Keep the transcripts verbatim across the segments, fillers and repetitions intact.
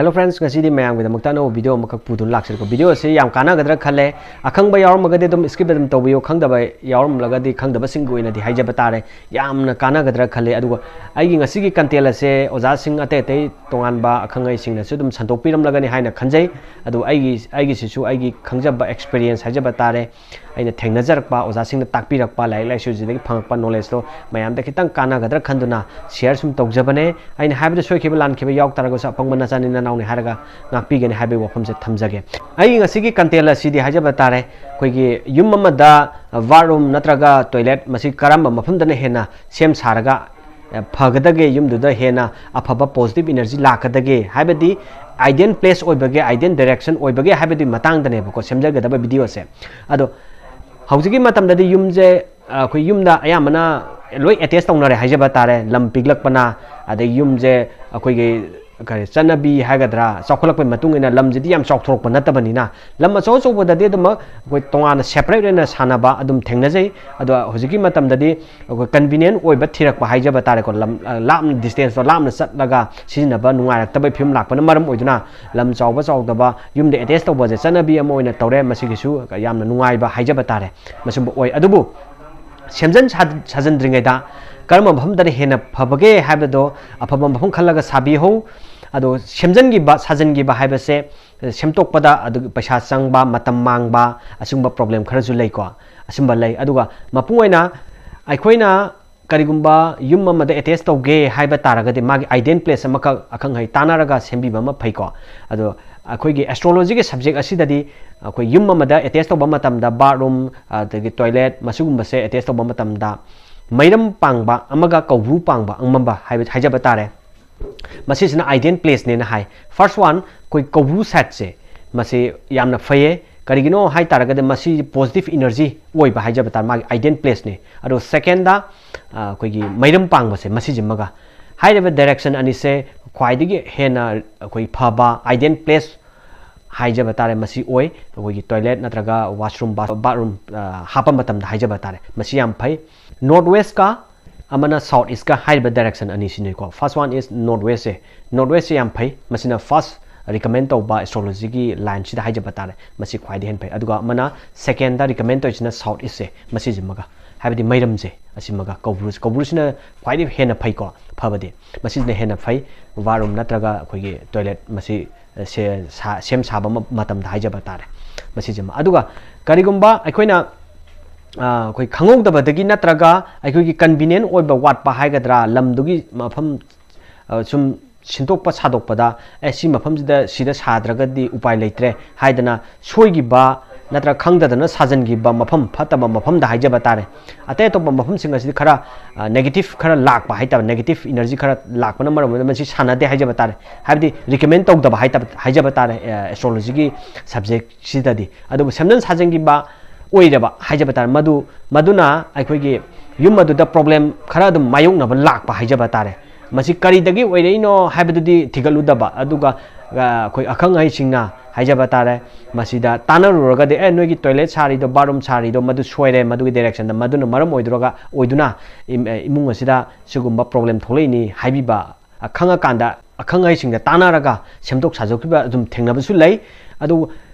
Hello friends, ꯉꯁꯤꯗꯤ ꯃꯌꯥꯝꯒꯤꯗꯃꯛꯇ ꯑꯅꯧꯕ video ꯑꯃꯈꯛ ꯄꯨꯗꯨꯅ ꯂꯥꯛꯆꯔꯦꯀꯣ꯫ Video ꯑꯁꯤ ꯌꯥꯝ ꯀꯥꯟꯅꯒꯗ꯭ꯔꯥ ꯈꯜꯂꯦ꯫ ꯑꯈꯪꯕ ꯌꯥꯎꯔꯝꯃꯒꯗꯤ ꯑꯗꯨꯝ skip ꯑꯗꯨꯝ ꯇꯧꯕꯤꯌꯨ, ꯈꯪꯗꯕ ꯌꯥꯎꯔꯝꯂꯒꯗꯤ ꯈꯪꯗꯕꯁꯤꯡꯒꯤ ꯑꯣꯏꯅꯗꯤ ꯍꯥꯏꯖꯕ ꯇꯥꯔꯦ꯫ ꯌꯥꯝꯅ ꯀꯥꯟꯅꯒꯗ꯭ꯔꯥ ꯈꯜꯂꯦ꯫ ꯑꯗꯨꯒ ꯑꯩꯒꯤ ꯉꯁꯤꯒꯤ content ꯑꯁꯦ ꯑꯣꯖꯥꯁꯤꯡ ꯑꯇꯩ ꯑꯇꯩ ꯇꯣꯉꯥꯟꯕ ꯑꯈꯪ ꯑꯍꯩꯁꯤꯡꯅꯁꯨ ꯑꯗꯨꯝ ꯁꯟꯗꯣꯛꯄꯤꯔꯝꯂꯒꯅꯤ ꯍꯥꯏꯅ ꯈꯟꯖꯩ꯫ ꯑꯗꯨ ꯑꯩꯒꯤ ꯑꯩꯒꯤꯁꯤꯁꯨ ꯑꯩꯒꯤ ꯈꯪꯖꯕ experience ꯍꯥꯏꯖꯕ ꯇꯥꯔꯦ꯫ ꯑꯩꯅ ꯊꯦꯡꯅꯖꯔꯛꯄ, ꯑꯣꯖꯥꯁꯤꯡꯅ ꯇꯥꯛꯄꯤꯔꯛꯄ, ꯂꯥꯏꯔꯤꯛ ꯂꯥꯏꯁꯨꯁꯤꯗꯒꯤ ꯐꯪꯉꯛꯄ knowledgeꯗꯣ ꯃꯌꯥꯝꯗ ꯈꯤꯇꯪ ꯀꯥꯟꯅꯒꯗ꯭ꯔꯥ ꯈꯟꯗꯨꯅ share ꯁꯨꯝ ꯇꯧꯖꯕꯅꯦ꯫ ꯑꯩꯅ ꯍꯥꯏꯕꯗ ꯁꯣꯏꯈꯤꯕ ꯂꯥꯟꯈꯤꯕ ꯌꯥꯎ ꯇꯥꯔꯒꯁꯨ ꯑꯄꯪꯕ ꯅꯆꯥꯅꯤ ꯅꯅꯥꯎꯅꯤ ꯍꯥꯏꯔꯒ ꯉꯥꯛꯄꯤꯒꯅꯤ ꯍꯥꯏꯕꯒꯤ ꯋꯥꯐꯝꯁꯦ ꯊꯝꯖꯒꯦ꯫ ꯑꯩꯒꯤ ꯉꯁꯤꯒꯤ content ꯑꯁꯤꯗꯤ ꯍꯥꯏꯖꯕ ꯇꯥꯔꯦ, ꯑꯩꯈꯣꯏꯒꯤ ꯌꯨꯝ ꯑꯃꯗ bathroom ꯅꯠꯇ꯭ꯔꯒ toilet ꯃꯁꯤ ꯀꯔꯝꯕ ꯃꯐꯝꯗꯅ ꯍꯦꯟꯅ ꯁꯦꯝ ꯁꯥꯔꯒ ꯐꯒꯗꯒꯦ, ꯌꯨꯝꯗꯨꯗ ꯍꯦꯟꯅ ꯑꯐꯕ positive energy ꯂꯥꯛꯀꯗꯒꯦ ꯍꯥꯏꯕꯗꯤ ideal place ꯑꯣꯏꯕꯒꯦ, ideal direction ꯑꯣꯏꯕꯒꯦ ꯍꯥꯏꯕꯗꯨꯒꯤ ꯃꯇꯥꯡꯗꯅꯦꯕꯀꯣ ꯁꯦꯝꯖꯒꯗꯕ videoꯁꯦ꯫ ꯑꯗꯣ ꯍꯧꯖꯤꯛꯀꯤ ꯃꯇꯝꯗꯗꯤ ꯌꯨꯝꯁꯦ, ꯑ, ꯑꯩꯈꯣꯏ ꯌꯨꯝꯗ ꯑꯌꯥꯝꯕꯅ ꯂꯣꯏ attach ꯇꯧꯅꯔꯦ ꯍꯥꯏꯖꯕ ꯇꯥꯔꯦ꯫ ꯂꯝ ꯄꯤꯛꯂꯛꯄꯅ, ꯑꯗꯩ ꯌꯨꯝꯁꯦ ꯑꯩꯈꯣꯏꯒꯤ ꯀꯔꯤ ꯆꯠꯅꯕꯤ ꯍꯥꯏꯒꯗ꯭ꯔꯥ, ꯆꯥꯎꯈꯠꯂꯛꯄꯒꯤ ꯃꯇꯨꯡ ꯏꯟꯅ ꯂꯝꯁꯤꯗꯤ ꯌꯥꯝ ꯆꯥꯎꯊꯣꯔꯛꯄ ꯅꯠꯇꯕꯅꯤꯅ ꯂꯝ ꯑꯆꯧ ꯑꯆꯧꯕꯗꯗꯤ ꯑꯗꯨꯃꯛ ꯑꯩꯈꯣꯏ ꯇꯣꯉꯥꯟꯅ separate ꯑꯣꯏꯅ ꯁꯥꯟꯅꯕ ꯑꯗꯨꯝ ꯊꯦꯡꯅꯖꯩ꯫ ꯑꯗꯣ ꯍꯧꯖꯤꯛꯀꯤ ꯃꯇꯝꯗꯗꯤ ꯑꯩꯈꯣꯏ convenient ꯑꯣꯏꯕ ꯊꯤꯔꯛꯄ ꯍꯥꯏꯖꯕ ꯇꯥꯔꯦꯀꯣ, ꯂꯝ, ꯑ, ꯂꯥꯞꯅ distanceꯇꯣ ꯂꯥꯞꯅ ꯆꯠꯂꯒ ꯁꯤꯖꯤꯟꯅꯕ ꯅꯨꯡꯉꯥꯏꯔꯛꯇꯕꯒꯤ ꯐꯤꯕꯝ ꯂꯥꯛꯄꯅ ꯃꯔꯝ ꯑꯣꯏꯗꯨꯅ ꯂꯝ ꯆꯥꯎꯕ ꯆꯥꯎꯗꯕ ꯌꯨꯝꯗ attach ꯇꯧꯕꯁꯦ ꯆꯠꯅꯕꯤ ꯑꯃ ꯑꯣꯏꯅ ꯇꯧꯔꯦ꯫ ꯃꯁꯤꯒꯤꯁꯨ ꯌꯥꯝꯅ ꯅꯨꯡꯉꯥꯏꯕ ꯍꯥꯏꯖꯕ ꯇꯥꯔꯦ꯫ ꯃꯁꯤꯒꯨꯝꯕ ꯑꯣꯏ꯫ ꯑꯗꯨꯕꯨ ꯁꯦꯝꯖꯤꯟ ꯁꯥ-, ꯁꯥꯖꯤꯟꯗ꯭ꯔꯤꯉꯩꯗ ꯀꯔꯝꯕ ꯃꯐꯝꯗꯅ ꯍꯦꯟꯅ ꯐꯕꯒꯦ ꯍꯥꯏꯕꯗꯣ ꯑꯐꯕ ꯃꯐꯝ ꯈꯜꯂꯒ ꯁꯥꯕꯤꯍꯧ꯫ ꯑꯗꯣ ꯁꯦꯝꯖꯤꯟꯈꯤꯕ, ꯁꯥꯖꯤꯟꯈꯤꯕ ꯍꯥꯏꯕꯁꯦ ꯁꯦꯝꯗꯣꯛꯄꯗ ꯑꯗꯨ ꯄꯩꯁꯥ ꯆꯪꯕ, ꯃꯇꯝ ꯃꯥꯡꯕ, ꯑꯁꯤꯒꯨꯝꯕ problem ꯈꯔꯁꯨ ꯂꯩꯀꯣ꯫ ꯑꯁꯤꯒꯨꯝꯕ ꯂꯩ꯫ ꯑꯗꯨꯒ ꯃꯄꯨꯡ ꯑꯣꯏꯅ ꯑꯩꯈꯣꯏꯅ ꯀꯔꯤꯒꯨꯝꯕ ꯌꯨꯝ ꯑꯃꯗ attach ꯇꯧꯒꯦ ꯍꯥꯏꯕ ꯇꯥꯔꯒꯗꯤ ꯃꯥꯒꯤ ideal place ꯑꯃꯈꯛ ꯑꯈꯪ ꯑꯍꯩ ꯇꯥꯟꯅꯔꯒ ꯁꯦꯝꯕꯤꯕ ꯑꯃ ꯐꯩꯀꯣ꯫ ꯑꯗꯣ ꯑꯩꯈꯣꯏꯒꯤ astrologyꯒꯤ subject ꯑꯁꯤꯗꯗꯤ ꯑꯩꯈꯣꯏ ꯌꯨꯝ ꯑꯃꯗ attach ꯇꯧꯕ ꯃꯇꯝꯗ bathroom, ꯑꯗꯒꯤ toilet ꯃꯁꯤꯒꯨꯝꯕꯁꯦ attach ꯇꯧꯕ ꯃꯇꯝꯗ ꯃꯩꯔꯝ ꯄꯥꯡꯕ ꯑꯃꯒ ꯀꯧꯕ꯭ꯔꯨ ꯄꯥꯡꯕ ꯑꯃꯝꯕ ꯍꯥꯏꯕ, ꯍꯥꯏꯖꯕ ꯇꯥꯔꯦ꯫ ꯃꯁꯤꯁꯤꯅ ideal placeꯅꯦꯅ ꯍꯥꯏ꯫ First one, ꯑꯩꯈꯣꯏ ꯀꯧꯕ꯭ꯔꯨ sideꯁꯦ, ꯃꯁꯤ ꯌꯥꯝꯅ ꯐꯩꯌꯦ꯫ ꯀꯔꯤꯒꯤꯅꯣ ꯍꯥꯏ ꯇꯥꯔꯒꯗꯤ ꯃꯁꯤ positive energy ꯑꯣꯏꯕ ꯍꯥꯏꯖꯕ ꯇꯥꯔꯦ, ꯃꯥꯒꯤ ideal placeꯅꯦ꯫ ꯑꯗꯣ secondꯗ, ꯑ, ꯑꯩꯈꯣꯏꯒꯤ ꯃꯩꯔꯝ ꯄꯥꯡꯕꯁꯦ, ꯃꯁꯤꯁꯤꯃꯒ꯫ ꯍꯥꯏꯔꯤꯕ direction ꯑꯅꯤꯁꯦ ꯈ꯭ꯋꯥꯏꯗꯒꯤ ꯍꯦꯟꯅ ꯑꯩꯈꯣꯏ ꯐꯕ ideal place ꯍꯥꯏꯖꯕ ꯇꯥꯔꯦ, ꯃꯁꯤ ꯑꯣꯏ꯫ ꯑꯩꯈꯣꯏꯒꯤ toilet ꯅꯠꯇ꯭ꯔꯒ washroom, bath-, bathroom, ꯑ, ꯍꯥꯞꯄ ꯃꯇꯝꯗ ꯍꯥꯏꯖꯕ ꯇꯥꯔꯦ, ꯃꯁꯤ ꯌꯥꯝ ꯐꯩ꯫ North westꯀ ꯑꯃꯅ South East ꯀ ꯍꯥꯏꯔꯤꯕ direction ꯑꯅꯤꯁꯤꯅꯤꯀꯣ꯫ First one is North West say. North West ꯁꯦ ꯌꯥꯝ ꯐꯩ, ꯃꯁꯤꯅ first recommend ꯇꯧꯕ astrology ꯒꯤ line ꯁꯤꯗ ꯍꯥꯏꯖꯕ ꯇꯥꯔꯦ, ꯃꯁꯤ ꯈ꯭ꯋꯥꯏꯗꯒꯤ ꯍꯦꯟꯅ ꯐꯩ꯫ ꯑꯗꯨꯒ ꯑꯃꯅ second ꯗ recommend ꯇꯧꯔꯤꯁꯤꯅ South East ꯁꯦ, ꯃꯁꯤꯁꯤꯃꯒ, ꯍꯥꯏꯕꯗꯤ ꯃꯩꯔꯝꯁꯦ, ꯑꯁꯤꯃꯒ ꯀꯧꯕ꯭ꯔꯨ, ꯀꯧꯕ꯭ꯔꯨꯁꯤꯅ ꯈ꯭ꯋꯥꯏꯗꯒꯤ ꯍꯦꯟꯅ ꯐꯩꯀꯣ꯫ ꯐꯕꯗꯤ ꯃꯁꯤꯁꯤꯅ ꯍꯦꯟꯅ ꯐꯩ꯫ Bathroom ꯅꯠꯇ꯭ꯔꯒ ꯑꯩꯈꯣꯏꯒꯤ toilet ꯃꯁꯤ ꯁꯦ-, ꯁꯥ-, ꯁꯦꯝ ꯁꯥꯕ ꯃ-, ꯃꯇꯝꯗ ꯍꯥꯏꯖꯕ ꯇꯥꯔꯦ, ꯃꯁꯤꯁꯤꯃ꯫ ꯑꯗꯨꯒ ꯀꯔꯤꯒꯨꯝꯕ ꯑꯩꯈꯣꯏꯅ, ꯑ, ꯑꯩꯈꯣꯏ ꯈꯪꯍꯧꯗꯕꯗꯒꯤ ꯅꯠꯇ꯭ꯔꯒ ꯑꯩꯈꯣꯏꯒꯤ convenient ꯑꯣꯏꯕ ꯋꯥꯠꯄ ꯍꯥꯏꯒꯗ꯭ꯔꯥ, ꯂꯝꯗꯨꯒꯤ ꯃꯐꯝ, ꯑ, ꯁꯨꯝ ꯁꯤꯟꯗꯣꯛꯄ ꯁꯥꯗꯣꯛꯄꯗ, "ꯑꯦ, ꯁꯤ ꯃꯐꯝꯁꯤꯗ, ꯁꯤꯗ ꯁꯥꯗ꯭ꯔꯒꯗꯤ ꯎꯄꯥꯏ ꯂꯩꯇ꯭ꯔꯦ" ꯍꯥꯏꯗꯅ ꯁꯣꯏꯈꯤꯕ ꯅꯠꯇ꯭ꯔꯒ ꯈꯪꯗꯗꯅ ꯁꯥꯖꯟꯈꯤꯕ ꯃꯐꯝ, ꯐꯠꯇꯕ ꯃꯐꯝꯗ ꯍꯥꯏꯖꯕ ꯇꯥꯔꯦ꯫ ꯑꯇꯩ ꯑꯇꯣꯞꯄ ꯃꯐꯝꯁꯤꯡ ꯑꯁꯤꯗꯤ ꯈꯔ, ꯑ, negative ꯈꯔ ꯂꯥꯛꯄ ꯍꯥꯏꯇꯥꯔꯦ, negative energy ꯈꯔ ꯂꯥꯛꯄꯅ ꯃꯔꯝ ꯑꯣꯏꯔꯒ ꯃꯁꯤ ꯁꯥꯟꯅꯗꯦ ꯍꯥꯏꯖꯕ ꯇꯥꯔꯦ, ꯍꯥꯏꯕꯗꯤ recommend ꯇꯧꯗꯕ ꯍꯥꯏꯇꯕ-, ꯍꯥꯏꯖꯕ ꯇꯥꯔꯦ, ꯑ, astrology ꯒꯤ subject ꯁꯤꯗꯗꯤ꯫ ꯑꯗꯨꯕꯨ ꯁꯦꯝꯖꯤꯟ ꯁꯥꯖꯤꯟꯈꯤꯕ ꯑꯣꯏꯔꯕ ꯍꯥꯏꯖꯕ ꯇꯥꯔꯦ, ꯃꯗꯨ, ꯃꯗꯨꯅ ꯑꯩꯈꯣꯏꯒꯤ ꯌꯨꯝ ꯑꯗꯨꯗ problem ꯈꯔ ꯑꯗꯨꯝ ꯃꯥꯌꯣꯛꯅꯕ ꯂꯥꯛꯄ ꯍꯥꯏꯖꯕ ꯇꯥꯔꯦ꯫ ꯃꯁꯤ ꯀꯔꯤꯗꯒꯤ ꯑꯣꯏꯔꯛꯏꯅꯣ ꯍꯥꯏꯕꯗꯨꯗꯤ ꯊꯤꯒꯠꯂꯨꯗꯕ, ꯑꯗꯨꯒ, ꯑ, ꯑꯩꯈꯣꯏ ꯑꯈꯪ ꯑꯍꯩꯁꯤꯡꯅ ꯍꯥꯏꯖꯕ ꯇꯥꯔꯦ, ꯃꯁꯤꯗ ꯇꯥꯟꯅꯔꯨꯔꯒꯗꯤ, "ꯑꯦ, ꯅꯣꯏꯒꯤ toilet ꯁꯥꯔꯤꯗꯣ, bathroom ꯁꯥꯔꯤꯗꯣ, ꯃꯗꯨ ꯁꯣꯏꯔꯦ, ꯃꯗꯨꯒꯤ direction ꯗ, ꯃꯗꯨꯅ ꯃꯔꯝ ꯑꯣꯏꯗꯨꯔꯒ, ꯑꯣꯏꯗꯨꯅ ꯏꯝ-, ꯑ, ꯏꯃꯨꯡ ꯑꯁꯤꯗ ꯁꯤꯒꯨꯝꯕ problem ꯊꯣꯛꯂꯛꯏꯅꯤ" ꯍꯥꯏꯕꯤꯕ, ꯑ, ꯈꯪꯉꯀꯥꯟꯗ ꯑꯈꯪ ꯑꯍꯩꯁꯤꯡꯗ ꯇꯥꯟꯅꯔꯒ ꯁꯦꯝꯗꯣꯛ ꯁꯥꯗꯣꯛꯈꯤꯕ ꯑꯗꯨꯝ ꯊꯦꯡꯅꯕꯁꯨ ꯂꯩ꯫ ꯑꯗꯨ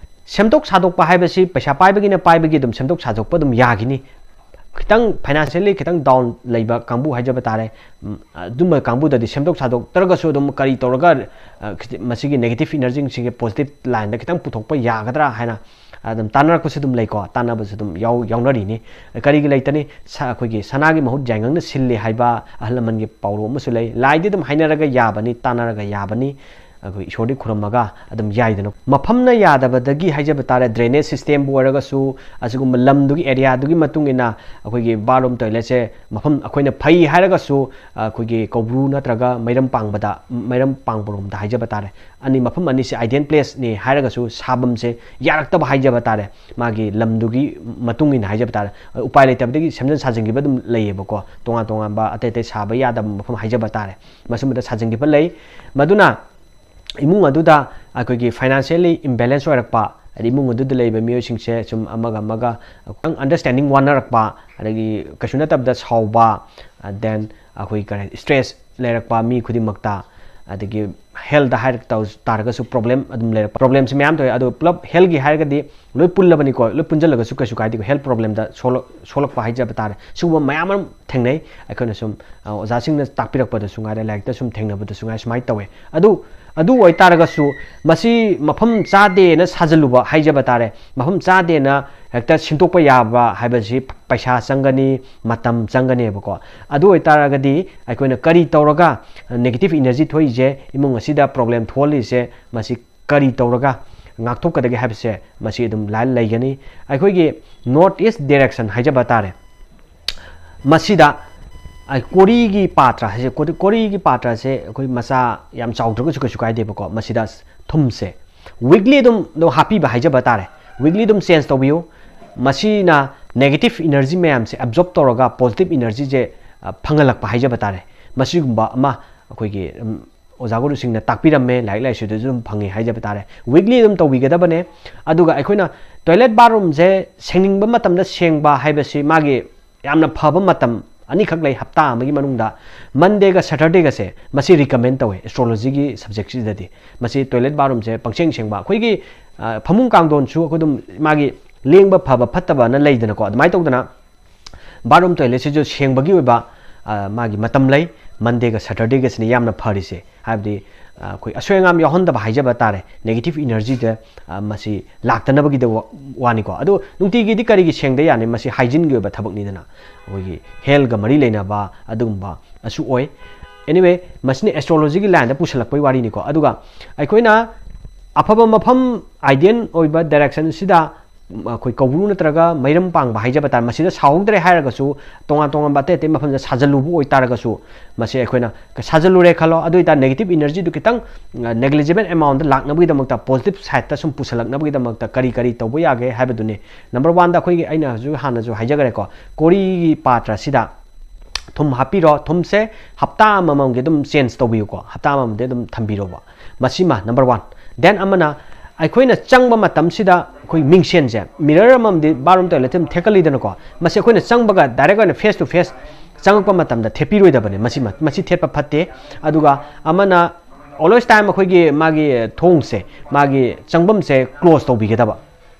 ꯁꯦꯝꯗꯣꯛ ꯁꯥꯗꯣꯛꯄ ꯍꯥꯏꯕꯁꯤ ꯄꯩꯁꯥ ꯄꯥꯏꯕꯒꯤꯅ ꯄꯥꯏꯕꯒꯤ ꯑꯗꯨꯝ ꯁꯦꯝꯗꯣꯛ ꯁꯥꯗꯣꯛꯄ ꯑꯗꯨꯝ ꯌꯥꯈꯤꯅꯤ꯫ ꯈꯤꯇꯪ financially ꯈꯤꯇꯪ down ꯂꯩꯕ ꯀꯥꯡꯕꯨ ꯍꯥꯏꯖꯕ ꯇꯥꯔꯦ, ꯎꯝ, ꯑꯗꯨꯝꯕ ꯀꯥꯡꯕꯨꯗꯗꯤ ꯁꯦꯝꯗꯣꯛ ꯁꯥꯗꯣꯛꯇ꯭ꯔꯒꯁꯨ ꯑꯗꯨꯝ ꯀꯔꯤ ꯇꯧꯔꯒ, ꯑ, ꯈꯤꯇ-, ꯃꯁꯤꯒꯤ negative energy ꯁꯤꯡꯁꯦ positive line ꯗ ꯈꯤꯇꯪ ꯄꯨꯊꯣꯛꯄ ꯌꯥꯒꯗ꯭ꯔꯥ ꯍꯥꯏꯅ ꯑꯗꯨꯝ ꯇꯥꯟꯅꯔꯛꯄꯁꯨ ꯑꯗꯨꯝ ꯂꯩꯀꯣ, ꯇꯥꯟꯅꯕꯁꯨ ꯑꯗꯨꯝ ꯌꯥꯎ-, ꯌꯥꯎꯅꯔꯤꯅꯤ꯫ ꯀꯔꯤꯒꯤ ꯂꯩꯇꯅꯤ? ꯁ-, ꯑꯩꯈꯣꯏꯒꯤ "ꯁꯅꯥꯒꯤ ꯃꯍꯨꯠ ꯌꯥꯏꯉꯪꯅ ꯁꯤꯜꯂꯤ" ꯍꯥꯏꯕ ꯑꯍꯜ ꯂꯃꯟꯒꯤ ꯄꯥꯎꯔꯧ ꯑꯃꯁꯨ ꯂꯩ꯫ ꯂꯥꯏꯗꯤ ꯑꯗꯨꯝ ꯍꯥꯏꯅꯔꯒ ꯌꯥꯕꯅꯤ, ꯇꯥꯟꯅꯔꯒ ꯌꯥꯕꯅꯤ, ꯑꯩꯈꯣꯏ ꯏꯁꯣꯔꯗꯤ ꯈꯨꯔꯨꯝꯃꯒ ꯑꯗꯨꯝ ꯌꯥꯏꯗꯅ꯫ ꯃꯐꯝꯅ ꯌꯌꯥꯗꯕꯗꯒꯤ ꯍꯥꯏꯖꯕ ꯇꯥꯔꯦ, drainage system ꯕꯨ ꯑꯣꯏꯔꯒꯁꯨ, ꯑꯁꯤꯒꯨꯝꯕ ꯂꯝꯗꯨꯒꯤ area ꯗꯨꯒꯤ ꯃꯇꯨꯡ ꯏꯟꯅ ꯑꯩꯈꯣꯏꯒꯤ bathroom toilet ꯁꯦ ꯃꯐꯝ ꯑꯩꯈꯣꯏꯅ ꯐꯩ ꯍꯥꯏꯔꯒꯁꯨ, ꯑꯩꯈꯣꯏꯒꯤ ꯀꯧꯕ꯭ꯔꯨ ꯅꯠꯇ꯭ꯔꯒ ꯃꯩꯔꯝ ꯄꯥꯡꯕꯗ, ꯃꯩꯔꯝ ꯄꯥꯡꯕꯔꯣꯝꯗ ꯍꯥꯏꯖꯕ ꯇꯥꯔꯦ, ꯑꯅꯤ, ꯃꯐꯝ ꯑꯅꯤꯁꯦ ideal place ꯅꯤ ꯍꯥꯏꯔꯒꯁꯨ ꯁꯥꯐꯝꯁꯦ ꯌꯥꯔꯛꯇꯕ ꯍꯥꯏꯖꯕ ꯇꯥꯔꯦ꯫ ꯃꯥꯒꯤ ꯂꯝꯗꯨꯒꯤ ꯃꯇꯨꯡ ꯏꯟꯅ ꯍꯥꯏꯖꯕ ꯇꯥꯔꯦ꯫ ꯎꯄꯥꯏ ꯂꯩꯇꯕꯗꯒꯤ ꯁꯦꯝꯖꯤꯟ ꯁꯥꯖꯤꯟꯈꯤꯕ ꯑꯗꯨꯝ ꯂꯩꯌꯦꯕꯀꯣ, ꯇꯣꯉꯥꯟ ꯇꯣꯉꯥꯟꯕ ꯑꯇꯩ ꯑꯇꯩ ꯁꯥꯕ ꯌꯥꯗꯕ ꯃꯐꯝ ꯍꯥꯏꯖꯕ ꯇꯥꯔꯦ, ꯃꯁꯨꯝꯕꯗ ꯁꯥꯖꯤꯟꯈꯤꯕ ꯂꯩ꯫ ꯃꯗꯨꯅ ꯏꯃꯨꯡ ꯑꯗꯨꯗ ꯑꯩꯈꯣꯏꯒꯤ financially imbalance ꯑꯣꯏꯔꯛꯄ, ꯍꯥꯏꯗꯤ ꯏꯃꯨꯡ ꯑꯗꯨꯗ ꯂꯩꯕ ꯃꯤꯑꯣꯏꯁꯤꯡꯁꯦ ꯁꯨꯝ ꯑꯃꯒ ꯑꯃꯒ ꯈꯤꯇꯪ understanding ꯋꯥꯅꯔꯛꯄ, ꯑꯗꯒꯤ ꯀꯩꯁꯨ ꯅꯠꯇꯕꯗ ꯁꯥꯎꯕ, then ꯑꯩꯈꯣꯏ ꯀꯔꯤ stress ꯂꯩꯔꯛꯄ ꯃꯤ ꯈꯨꯗꯤꯡꯃꯛꯇ, ꯑꯗꯒꯤ healthꯇ ꯍꯥꯏꯔꯛ ꯇꯧ ꯇꯥꯔꯒꯁꯨ problem ꯑꯗꯨꯝ ꯂꯩꯔꯛꯄ, problemꯁꯦ ꯃꯌꯥꯝ ꯊꯣꯛꯑꯦ꯫ ꯑꯗꯣ ꯄꯨꯂꯞ healthꯀꯤ ꯍꯥꯏꯔꯒꯗꯤ ꯂꯣꯏ ꯄꯨꯜꯂꯕꯅꯤꯀꯣ, ꯂꯣꯏ ꯄꯨꯟꯁꯤꯜꯂꯒꯁꯨ ꯀꯩꯁꯨ ꯀꯥꯏꯗꯦꯀꯣ꯫ Health problemꯗ ꯁꯣꯛꯂꯛ-, ꯁꯣꯛꯂꯛꯄ ꯍꯥꯏꯖꯕ ꯇꯥꯔꯦ, ꯁꯤꯒꯨꯝꯕ ꯃꯌꯥꯝ ꯑꯃ ꯊꯦꯡꯅꯩ꯫ ꯑꯩꯈꯣꯏꯅ ꯁꯨꯝ, ꯑ, ꯑꯣꯖꯥꯁꯤꯡꯅ ꯇꯥꯛꯄꯤꯔꯛꯄꯗꯁꯨ ꯉꯥꯏꯔꯦ, ꯂꯥꯏꯔꯤꯛꯇ ꯁꯨꯝ ꯊꯦꯡꯅꯕꯗꯁꯨ ꯉꯥꯏꯔꯦ, ꯁꯨꯃꯥꯏꯅ ꯇꯧꯋꯦ꯫ ꯑꯗꯨ, ꯑꯗꯨ ꯑꯣꯏꯇꯥꯔꯒꯁꯨ ꯃꯁꯤ ꯃꯐꯝ ꯆꯥꯗꯦꯅ ꯁꯥꯖꯜꯂꯨꯕ ꯍꯥꯏꯖꯕ ꯇꯥꯔꯦ, ꯃꯐꯝ ꯆꯥꯗꯦꯅ ꯍꯦꯛꯇ ꯁꯤꯟꯗꯣꯛꯄ ꯌꯥꯕ ꯍꯥꯏꯕꯁꯤ ꯄꯩꯁꯥ ꯆꯪꯒꯅꯤ, ꯃꯇꯝ ꯆꯪꯒꯅꯦꯕꯀꯣ꯫ ꯑꯗꯨ ꯑꯣꯏꯇꯥꯔꯒꯗꯤ ꯑꯩꯈꯣꯏꯅ ꯀꯔꯤ ꯇꯧꯔꯒ negative energy ꯊꯣꯛꯏꯁꯦ, ꯏꯃꯨꯡ ꯑꯁꯤꯗ problem ꯊꯣꯛꯍꯜꯂꯤꯁꯦ, ꯃꯁꯤ ꯀꯔꯤ ꯇꯧꯔꯒ ꯉꯥꯛꯊꯣꯛꯀꯗꯒꯦ ꯍꯥꯏꯕꯁꯦ ꯃꯁꯤ ꯑꯗꯨꯝ ꯂꯥꯏ ꯂꯩꯒꯅꯤ꯫ ꯑꯩꯈꯣꯏꯒꯤ north east direction ꯍꯥꯏꯖꯕ ꯇꯥꯔꯦ, ꯃꯁꯤꯗ ꯑꯩ ꯀꯣꯔꯤꯒꯤ ꯄꯥꯇ꯭ꯔ ꯍꯥꯏꯁꯦ, ꯀꯣꯔꯤ-, ꯀꯣꯔꯤꯒꯤ ꯄꯥꯇ꯭ꯔꯁꯦ ꯑꯩꯈꯣꯏ ꯃꯆꯥ ꯌꯥꯝ ꯆꯥꯎꯗ꯭ꯔꯒꯁꯨ ꯀꯩꯁꯨ ꯀꯥꯏꯗꯦꯕꯀꯣ꯫ ꯃꯁꯤꯗ ꯊꯨꯝꯁꯦ weekly ꯑꯗꯨꯝ, ꯑꯗꯨꯝ ꯍꯥꯞꯄꯤꯕ ꯍꯥꯏꯖꯕ ꯇꯥꯔꯦ, weekly ꯑꯗꯨꯝ change ꯇꯧꯕꯤꯌꯨ꯫ ꯃꯁꯤꯅ negative energy ꯃꯌꯥꯝꯁꯦ absorb ꯇꯧꯔꯒ positive energyꯁꯦ, ꯑ, ꯐꯪꯍꯜꯂꯛꯄ ꯍꯥꯏꯖꯕ ꯇꯥꯔꯦ꯫ ꯃꯁꯤꯒꯨꯝꯕ ꯑꯃ ꯑꯩꯈꯣꯏꯒꯤ, ꯎꯝ, ꯑꯣꯖꯥ ꯒꯨꯔꯨꯁꯤꯡꯅ ꯇꯥꯛꯄꯤꯔꯝꯃꯦ, ꯂꯥꯏꯔꯤꯛ ꯂꯥꯏꯁꯨꯗꯁꯨ ꯑꯗꯨꯝ ꯐꯪꯉꯤ ꯍꯥꯏꯖꯕ ꯇꯥꯔꯦ꯫ Weekly ꯑꯗꯨꯝ ꯇꯧꯕꯤꯒꯗꯕꯅꯦ꯫ ꯑꯗꯨꯒ ꯑꯩꯈꯣꯏꯅ toilet bathroomꯁꯦ ꯁꯦꯡꯅꯤꯡꯕ ꯃꯇꯝꯗ ꯁꯦꯡꯕ ꯍꯥꯏꯕꯁꯤ ꯃꯥꯒꯤ ꯌꯥꯝꯅ ꯐꯕ ꯃꯇꯝ ꯑꯅꯤꯈꯛ ꯂꯩ ꯍꯞꯇꯥ ꯑꯃꯒꯤ ꯃꯅꯨꯡꯗ, Mondayꯒ Saturdayꯒꯁꯦ ꯃꯁꯤ recommend ꯇꯧꯋꯦ astrologyꯒꯤ subjectꯁꯤꯗꯗꯤ꯫ ꯃꯁꯤ toilet bathroomꯁꯦ ꯄꯪꯁꯦꯡ ꯁꯦꯡꯕ, ꯑꯩꯈꯣꯏꯒꯤ, ꯑ, ꯐꯃꯨꯡ ꯀꯥꯡꯊꯣꯟꯁꯨ ꯑꯩꯈꯣꯏ ꯑꯗꯨꯝ ꯃꯥꯒꯤ ꯂꯦꯡꯕ ꯐꯕ ꯐꯠꯇꯕꯅ ꯂꯩꯗꯅꯀꯣ, ꯑꯗꯨꯃꯥꯏꯅ ꯇꯧꯗꯅ bathroom toiletꯁꯤꯁꯨ ꯁꯦꯡꯕꯒꯤ ꯑꯣꯏꯕ, ꯑ, ꯃꯥꯒꯤ ꯃꯇꯝ ꯂꯩ꯫ Mondayꯒ Saturdayꯒꯁꯤꯅ ꯌꯥꯝꯅ ꯐꯔꯤꯁꯦ, ꯍꯥꯏꯕꯗꯤ, ꯑ, ꯑꯩꯈꯣꯏ ꯑꯁꯣꯏ ꯑꯉꯥꯝ ꯌꯥꯎꯍꯟꯗꯕ ꯍꯥꯏꯖꯕ ꯇꯥꯔꯦ, negative energyꯗ, ꯑ, ꯃꯁꯤ ꯂꯥꯛꯇꯅꯕꯒꯤꯗ ꯋꯥ-, ꯋꯥꯅꯤꯀꯣ꯫ ꯑꯗꯣ ꯅꯨꯡꯇꯤꯒꯤꯗꯤ ꯀꯔꯤꯒꯤ ꯁꯦꯡꯗ ꯌꯥꯅꯤ? ꯃꯁꯤ hygieneꯒꯤ ꯑꯣꯏꯕ ꯊꯕꯛꯅꯤꯗꯅ, ꯑꯩꯈꯣꯏꯒꯤ healthꯀ ꯃꯔꯤ ꯂꯩꯅꯕ ꯑꯗꯨꯒꯨꯝꯕ ꯑꯁꯨ ꯑꯣꯏ꯫ Anyway, ꯃꯁꯤꯅ astrologyꯒꯤ lineꯗ ꯄꯨꯁꯜꯂꯛꯄꯒꯤ ꯋꯥꯔꯤꯅꯤꯀꯣ꯫ ꯑꯗꯨꯒ ꯑꯩꯈꯣꯏꯅ ꯑꯐꯕ ꯃꯐꯝ, ideal ꯑꯣꯏꯕ directionꯁꯤꯗ ꯑꯩꯈꯣꯏ ꯀꯧꯕ꯭ꯔꯨ ꯅꯠꯇ꯭ꯔꯒ ꯃꯩꯔꯝ ꯄꯥꯡꯕ ꯍꯥꯏꯖꯕ ꯇꯥꯔꯦ, ꯃꯁꯤꯗ ꯁꯥꯍꯧꯗ꯭ꯔꯦ ꯍꯥꯏꯔꯒꯁꯨ, ꯇꯣꯉꯥꯟ ꯇꯣꯉꯥꯟꯕ ꯑꯇꯩ ꯑꯇꯩ ꯃꯐꯝꯗ ꯁꯥꯖꯜꯂꯨꯕ ꯑꯣꯏꯇꯥꯔꯒꯁꯨ, ꯃꯁꯤ ꯑꯩꯈꯣꯏꯅ ꯁꯥꯖꯜꯂꯨꯔꯦ ꯈꯜꯂꯣ, ꯑꯗꯨ ꯑꯣꯏꯇꯥꯔꯗꯤ negative energyꯗꯨ ꯈꯤꯇꯪ, ꯑ, negligible amountꯇ ꯂꯥꯛꯅꯕꯒꯤꯗꯃꯛꯇ, positive sideꯇ ꯁꯨꯝ ꯄꯨꯁꯜꯂꯛꯅꯕꯒꯤꯗꯃꯛꯇ ꯀꯔꯤ ꯀꯔꯤ ꯇꯧꯕ ꯌꯥꯒꯦ ꯍꯥꯏꯕꯗꯨꯅꯤ꯫ Number oneꯗ ꯑꯩꯈꯣꯏꯒꯤ, ꯑꯩꯅ ꯍꯧꯖꯤꯛ ꯍꯥꯟꯅꯁꯨ ꯍꯥꯏꯖꯈ꯭ꯔꯦꯀꯣ, ꯀꯣꯔꯤꯒꯤ ꯄꯥꯇ꯭ꯔ ꯑꯁꯤꯗ ꯊꯨꯝ ꯍꯥꯞꯄꯤꯔꯣ꯫ ꯊꯨꯝꯁꯦ ꯍꯞꯇꯥ ꯑꯃꯃꯝꯒꯤ ꯑꯗꯨꯝ change ꯇꯧꯕꯤꯌꯨꯀꯣ, ꯍꯞꯇꯥ ꯑꯃꯃꯝꯗꯤ ꯑꯗꯨꯝ ꯊꯝꯕꯤꯔꯣꯕ꯫ ꯃꯁꯤꯃ number one꯫ Then ꯑꯃꯅ ꯑꯩꯈꯣꯏꯅ ꯆꯪꯕ ꯃꯇꯝꯁꯤꯗ ꯑꯩꯈꯣꯏ ꯃꯤꯡꯁꯦꯟꯁꯦ, ꯃꯤꯔꯔ ꯑꯃꯃꯝꯗꯤ ꯕꯥꯠꯔꯨꯝ ꯇꯣꯏꯂꯦꯠꯇ ꯑꯗꯨꯝ ꯊꯦꯠꯀꯜꯂꯤꯗꯅꯀꯣ, ꯃꯁꯤ ꯑꯩꯈꯣꯏꯅ ꯆꯪꯕꯒ ꯗꯥꯏꯔꯦꯛ ꯑꯣꯏꯅ ꯐꯦꯁ ꯇꯨ ꯐꯦꯁ ꯆꯪꯉꯛꯄ ꯃꯇꯝꯗ ꯊꯦꯠꯄꯤꯔꯣꯏꯗꯕꯅꯤ꯫ ꯃꯁꯤ ꯃꯁꯤ ꯊꯦꯠꯄ ꯐꯠꯇꯦ꯫ ꯑꯗꯨꯒ ꯑꯃꯅ, ꯑꯣꯜꯋꯦꯁ ꯇꯥꯏꯝ ꯑꯩꯈꯣꯏꯒꯤ ꯃꯥꯒꯤ ꯊꯣꯡꯁꯦ, ꯃꯥꯒꯤ ꯆꯪꯐꯝꯁꯦ ꯀ꯭ꯂꯣꯁ ꯇꯧꯕꯤꯒꯗꯕ꯫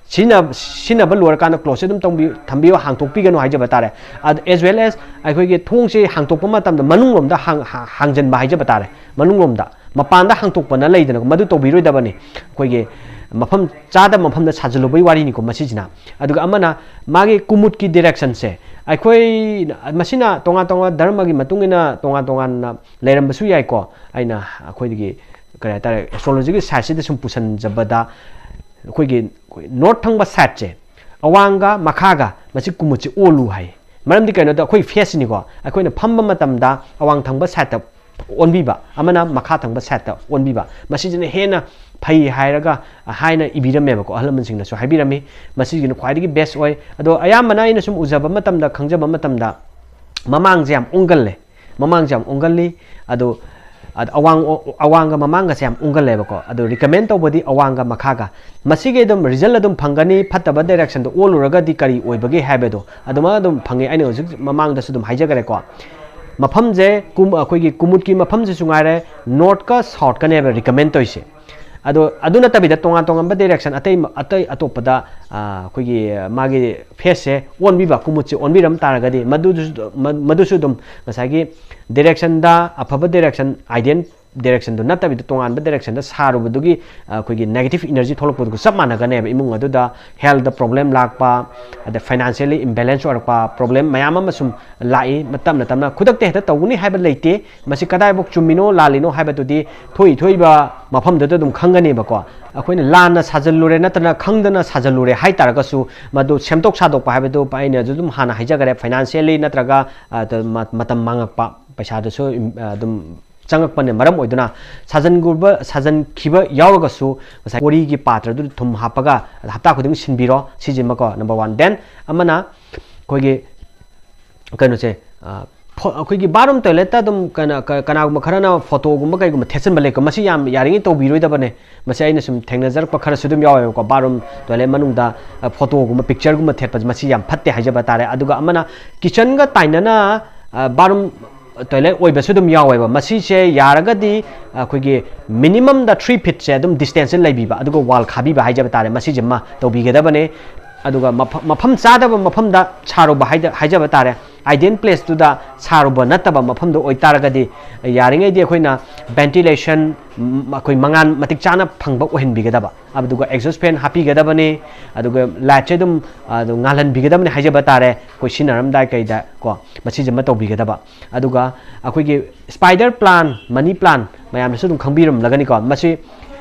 ꯁꯤꯖꯤꯟꯅ-, ꯁꯤꯖꯤꯟꯅꯕ ꯂꯣꯏꯔꯀꯥꯟꯗ ꯀ꯭ꯂꯣꯁꯁꯦ ꯑꯗꯨꯝ ꯇꯧꯕꯤ-, ꯊꯝꯕꯤꯌꯨ, ꯍꯥꯡꯇꯣꯛꯄꯤꯒꯅꯨ ꯍꯥꯏꯖꯕ ꯇꯥꯔꯦ꯫ ꯑꯗ, as well as ꯑꯩꯈꯣꯏꯒꯤ ꯊꯣꯡꯁꯦ ꯍꯥꯡꯇꯣꯛꯄ ꯃꯇꯝꯗ ꯃꯅꯨꯡꯂꯣꯝꯗ ꯍꯥꯡ-, ꯍꯥ-, ꯍꯥꯡꯖꯟꯕ ꯍꯥꯏꯖꯕ ꯇꯥꯔꯦ꯫ ꯃꯅꯨꯡꯂꯣꯝꯗ, ꯃꯄꯥꯟꯗ ꯍꯥꯡꯇꯣꯛꯄꯅ ꯂꯩꯗꯅ, ꯃꯗꯨ ꯇꯧꯕꯤꯔꯣꯏꯗꯕꯅꯤ꯫ ꯑꯩꯈꯣꯏꯒꯤ ꯃꯐꯝ ꯆꯥꯗꯕ ꯃꯐꯝꯗ ꯁꯥꯖꯤꯜꯂꯨꯕꯒꯤ ꯋꯥꯔꯤꯅꯤꯀꯣ ꯃꯁꯤꯁꯤꯅ꯫ ꯑꯗꯨꯒ ꯑꯃꯅ, ꯃꯥꯒꯤ ꯀꯨꯃꯨꯠꯀꯤ ꯗꯤꯔꯦꯛꯁꯟꯁꯦ, ꯑꯩꯈꯣꯏ, ꯃꯁꯤꯅ ꯇꯣꯉꯥꯟ ꯇꯣꯉꯥꯟꯕ ꯙꯔꯃꯒꯤ ꯃꯇꯨꯡ ꯏꯟꯅ ꯇꯣꯉꯥꯟ ꯇꯣꯉꯥꯟꯅ ꯂꯩꯔꯝꯕꯁꯨ ꯌꯥꯏꯀꯣ꯫ ꯑꯩꯅ ꯑꯩꯈꯣꯏꯒꯤ, ꯀꯔꯤ ꯍꯥꯏꯇꯥꯔꯦ, ꯑꯦꯁꯇ꯭ꯔꯣꯂꯣꯖꯤꯒꯤ ꯁꯥꯏꯠꯁꯤꯗ ꯁꯨꯝ ꯄꯨꯁꯟꯖꯕꯗ, ꯑꯩꯈꯣꯏꯒꯤ ꯅꯣꯔꯠ ꯊꯪꯕ ꯁꯥꯏꯠꯁꯦ, ꯑꯋꯥꯡꯒ ꯃꯈꯥꯒ ꯃꯁꯤ ꯀꯨꯃꯨꯠꯁꯦ ꯑꯣꯜꯂꯨ ꯍꯥꯏ꯫ ꯃꯔꯝꯗꯤ ꯀꯩꯅꯣꯗ, ꯑꯩꯈꯣꯏ ꯐꯦꯁꯁꯤꯅꯤꯀꯣ, ꯑꯩꯈꯣꯏꯅ ꯐꯝꯕ ꯃꯇꯝꯗ ꯑꯋꯥꯡ ꯊꯪꯕ ꯁꯥꯏꯠꯇ ꯑꯣꯟꯕꯤꯕ, ꯑꯃꯅ ꯃꯈꯥ ꯊꯪꯕ ꯁꯥꯏꯠꯇ ꯑꯣꯟꯕꯤꯕ, ꯃꯁꯤꯁꯤꯅ ꯍꯦꯟꯅ ꯐꯩ ꯍꯥꯏꯔꯒ, ꯍꯥꯏꯅ ꯏꯕꯤꯔꯝꯃꯦꯕꯀꯣ, ꯑꯍꯜ ꯂꯃꯟꯁꯤꯡꯅꯁꯨ ꯍꯥꯏꯕꯤꯔꯝꯃꯤ꯫ ꯃꯁꯤꯁꯤꯅ ꯈ꯭ꯋꯥꯏꯗꯒꯤ ꯕꯦꯁ ꯑꯣꯏ꯫ ꯑꯗꯣ ꯑꯌꯥꯝꯕꯅ ꯑꯩꯅ ꯁꯨꯝ ꯎꯖꯕ ꯃꯇꯝꯗ, ꯈꯪꯖꯕ ꯃꯇꯝꯗ, ꯃꯃꯥꯡꯁꯦ ꯌꯥꯝ ꯑꯣꯟꯒꯜꯂꯦ꯫ ꯃꯃꯥꯡꯁꯦ ꯌꯥꯝ ꯑꯣꯟꯒꯜꯂꯤ꯫ ꯑꯗꯣ, ꯑꯗ ꯑꯋꯥꯡ, ꯑꯋꯥꯡꯒ ꯃꯃꯥꯡꯒꯁꯦ ꯌꯥꯝ ꯑꯣꯟꯒꯜꯂꯦꯕꯀꯣ꯫ ꯑꯗꯣ ꯔꯤꯀꯃꯦꯟ ꯇꯧꯕꯗꯤ ꯑꯋꯥꯡꯒ ꯃꯈꯥꯒ꯫ ꯃꯁꯤꯒꯤ ꯑꯗꯨꯝ ꯔꯤꯖꯜ ꯑꯗꯨꯝ ꯐꯪꯒꯅꯤ, ꯐꯠꯇꯕ ꯗꯥꯏꯔꯦꯛꯁꯟꯗ ꯑꯣꯜꯂꯨꯔꯒꯗꯤ ꯀꯔꯤ ꯑꯣꯏꯕꯒꯦ ꯍꯥꯏꯕꯗꯣ ꯑꯗꯨꯃꯛ ꯑꯗꯨꯝ ꯐꯪꯉꯤ꯫ ꯑꯩꯅ ꯍꯧꯖꯤꯛ ꯃꯃꯥꯡꯗꯁꯨ ꯑꯗꯨꯝ ꯍꯥꯏꯖꯈ꯭ꯔꯦꯀꯣ꯫ ꯃꯐꯝꯁꯦ ꯀꯨꯝ-, ꯑꯩꯈꯣꯏꯒꯤ ꯀꯨꯃꯨꯠꯀꯤ ꯃꯐꯝꯁꯤꯁꯨ ꯉꯥꯏꯔꯦ, ꯅꯣꯔꯠꯀ ꯁꯥꯎꯠꯀꯅꯦꯕ ꯔꯤꯀꯃꯦꯟ ꯇꯧꯔꯤꯁꯦ꯫ ꯑꯗꯣ ꯑꯗꯨ ꯅꯠꯇꯕꯤꯗ ꯇꯣꯉꯥꯟ ꯇꯣꯉꯥꯟꯕ ꯗꯥꯏꯔꯦꯛꯁꯟ ꯑꯇꯩ, ꯑꯇꯩ ꯑꯇꯣꯞꯄꯗ, ꯑ, ꯑꯩꯈꯣꯏꯒꯤ, ꯑ, ꯃꯥꯒꯤ ꯐꯦꯁꯁꯦ ꯑꯣꯟꯕꯤꯕ, ꯀꯨꯃꯨꯠꯁꯦ ꯑꯣꯟꯕꯤꯔꯝ ꯇꯥꯔꯒꯗꯤ ꯃꯗꯨꯗꯨꯁꯨ, ꯃ-, ꯃꯗꯨꯁꯨ ꯑꯗꯨꯝ ꯉꯁꯥꯏꯒꯤ ꯗꯥꯏꯔꯦꯛꯁꯟꯗ, ꯑꯐꯕ ꯗꯥꯏꯔꯦꯛꯁꯟ, ꯑꯥꯏꯗꯤꯌꯦꯜ ꯗꯥꯏꯔꯦꯛꯁꯟꯗꯨ ꯅꯠꯇꯕꯤꯗ ꯇꯣꯉꯥꯟꯕ ꯗꯥꯏꯔꯦꯛꯁꯟꯗ ꯁꯥꯔꯨꯕꯗꯨꯒꯤ, ꯑ, ꯑꯩꯈꯣꯏꯒꯤ ꯅꯦꯒꯦꯇꯤꯞ ꯏꯅꯔꯖꯤ ꯊꯣꯛꯂꯛꯄꯗꯨꯒ ꯆꯞ ꯃꯥꯟꯅꯒꯅꯦꯕ꯫ ꯏꯃꯨꯡ ꯑꯗꯨꯗ ꯍꯦꯜꯊ ꯄ꯭ꯔꯣꯕ꯭ꯂꯦꯝ ꯂꯥꯛꯄ, ꯑꯗ ꯐꯥꯏꯅꯥꯟꯁꯤꯌꯦꯜꯂꯤ ꯏꯝꯕꯦꯂꯦꯟꯁ ꯑꯣꯏꯔꯛꯄ ꯄ꯭ꯔꯣꯕ꯭ꯂꯦꯝ ꯃꯌꯥꯝ ꯑꯃ ꯁꯨꯝ ꯂꯥꯛꯏ꯫ ꯇꯞꯅ ꯇꯞꯅ ꯈꯨꯗꯛꯇ ꯍꯦꯛꯇ ꯇꯧꯒꯅꯤ ꯍꯥꯏꯕ ꯂꯩꯇꯦ꯫ ꯃꯁꯤ ꯀꯗꯥꯏꯐꯥꯎ ꯆꯨꯝꯃꯤꯅꯣ ꯂꯥꯜꯂꯤꯅꯣ ꯍꯥꯏꯕꯗꯨꯗꯤ ꯊꯣꯛꯏ ꯊꯣꯛꯏꯕ ꯃꯐꯝꯗꯨꯗ ꯑꯗꯨꯝ ꯈꯪꯒꯅꯦꯕꯀꯣ꯫ ꯑꯩꯈꯣꯏꯅ ꯂꯥꯟꯅ ꯁꯥꯖꯜꯂꯨꯔꯦ ꯅꯠꯇ꯭ꯔꯒ ꯈꯪꯗꯅ ꯁꯥꯖꯜꯂꯨꯔꯦ ꯍꯥꯏ ꯇꯥꯔꯒꯁꯨ, ꯃꯗꯨ ꯁꯦꯝꯗꯣꯛ ꯁꯥꯗꯣꯛꯄ ꯍꯥꯏꯕꯗꯨ ꯑꯩꯅꯁꯨ ꯑꯗꯨꯝ ꯍꯥꯟꯅ ꯍꯥꯏꯖꯈꯔꯦ, ꯐꯥꯏꯅꯥꯟꯁꯤꯌꯦꯜꯂꯤ ꯅꯠꯇ꯭ꯔꯒ, ꯑ, ꯃ-, ꯃꯇꯝ ꯃꯥꯡꯉꯛꯄ, ꯄꯩꯁꯥꯗꯨꯁꯨ ꯏꯝ-, ꯑ, ꯑꯗꯨꯝ ꯆꯪꯉꯛꯄꯅ ꯃꯔꯝ ꯑꯣꯏꯗꯨꯅ ꯁꯥꯖꯟꯒꯨꯕ-, ꯁꯥꯖꯟꯈꯤꯕ ꯌꯥꯎꯔꯒꯁꯨ ꯉꯁꯥꯏ ꯀꯣꯔꯤꯒꯤ ꯄꯥꯇ꯭ꯔꯗꯨ ꯊꯨꯝ ꯍꯥꯞꯄꯒ ꯍꯞꯇꯥ ꯈꯨꯗꯤꯡ ꯁꯤꯟꯕꯤꯔꯣ꯫ ꯁꯤꯁꯤꯃꯀꯣ, ꯅꯝꯕꯔ ꯋꯥꯟ꯫ ꯗꯦꯟ ꯑꯃꯅ ꯑꯩꯈꯣꯏꯒꯤ ꯀꯩꯅꯣꯁꯦ, ꯑ, ꯑꯩꯈꯣꯏꯒꯤ ꯕꯥꯠꯔꯨꯝ ꯇꯣꯏꯂꯦꯠꯇ ꯑꯗꯨꯝ ꯀꯅꯥꯒꯨꯝꯕ ꯈꯔꯅ ꯐꯣꯇꯣꯒꯨꯝꯕ ꯀꯩꯒꯨꯝꯕ ꯊꯦꯠꯆꯟꯕ ꯂꯩꯀꯣ, ꯃꯁꯤ ꯌꯥꯝ ꯌꯥꯔꯤꯉꯩ ꯇꯧꯕꯤꯔꯣꯏꯗꯕꯅꯦ꯫ ꯃꯁꯤ ꯑꯩꯅ ꯁꯨꯝ ꯊꯦꯡꯅꯖꯔꯛꯄ ꯈꯔꯁꯨ ꯑꯗꯨꯝ ꯌꯥꯎꯋꯦꯕꯀꯣ, ꯕꯥꯠꯔꯨꯝ ꯇꯣꯏꯂꯦꯠ ꯃꯅꯨꯡꯗ ꯐꯣꯇꯣꯒꯨꯝꯕ, ꯄꯤꯛꯆꯔꯒꯨꯝꯕ ꯊꯦꯠꯄꯁꯦ, ꯃꯁꯤ ꯌꯥꯝ ꯐꯠꯇꯦ ꯍꯥꯏꯖꯕ ꯇꯥꯔꯦ꯫ ꯑꯗꯨꯒ ꯑꯃꯅ ꯀꯤꯠꯆꯟꯒ ꯇꯥꯏꯅꯅ ꯕꯥꯠꯔꯨꯝ ꯇꯣꯏꯂꯦꯠ ꯑꯣꯏꯕꯁꯨ ꯑꯗꯨꯝ ꯌꯥꯎꯋꯦꯕ꯫ ꯃꯁꯤꯁꯦ ꯌꯥꯔꯒꯗꯤ ꯑꯩꯈꯣꯏꯒꯤ ꯃꯤꯅꯤꯃꯝꯗ ꯊ꯭ꯔꯤ ꯐꯤꯠꯁꯦ ꯑꯗꯨꯝ ꯗꯤꯁꯇꯦꯟꯁꯁꯦ ꯂꯩꯕꯤꯕ, ꯑꯗꯨꯒ ꯋꯥꯜ ꯈꯥꯕꯤꯕ ꯍꯥꯏꯖꯕ ꯇꯥꯔꯦ, ꯃꯁꯤꯁꯤꯃ ꯇꯧꯕꯤꯒꯗꯕꯅꯦ꯫ ꯑꯗꯨꯒ ꯃꯐꯝ ꯆꯥꯗꯕ ꯃꯐꯝꯗ ꯁꯥꯔꯨꯕ ꯍꯥꯏꯖꯕ ꯇꯥꯔꯦ, ideal placeꯇꯨꯗ ꯁꯥꯔꯨꯕ ꯅꯠꯇꯕ ꯃꯐꯝꯗ ꯑꯣꯏꯇꯥꯔꯒꯗꯤ, ꯌꯥꯔꯤꯉꯩꯗꯤ ꯑꯩꯈꯣꯏꯅ ventilation, ꯑꯩꯈꯣꯏ ꯃꯉꯥꯜ ꯃꯇꯤꯛ ꯆꯥꯅ ꯐꯪꯕ ꯑꯣꯏꯍꯟꯕꯤꯒꯗꯕ, ꯑꯗꯨꯒ exhaust fan ꯍꯥꯞꯄꯤꯒꯗꯕꯅꯤ꯫ ꯑꯗꯨꯒ ꯂꯥꯏꯠꯁꯦ ꯑꯗꯨꯝ, ꯑꯗꯨꯝ ꯉꯥꯜꯍꯟꯕꯤꯒꯗꯕꯅꯤ ꯍꯥꯏꯖꯕ ꯇꯥꯔꯦ, ꯑꯩꯈꯣꯏ ꯁꯤꯖꯤꯟꯅꯔꯝꯗꯥꯏ ꯀꯩꯗ ꯀꯣ, ꯃꯁꯤꯁꯤꯃ ꯇꯧꯕꯤꯒꯗꯕ꯫ ꯑꯗꯨꯒ ꯑꯩꯈꯣꯏꯒꯤ spider plant, money plant ꯃꯌꯥꯝꯅꯁꯨ ꯑꯗꯨꯝ ꯈꯪꯕꯤꯔꯝꯂꯒꯅꯤꯀꯣ, ꯃꯁꯤ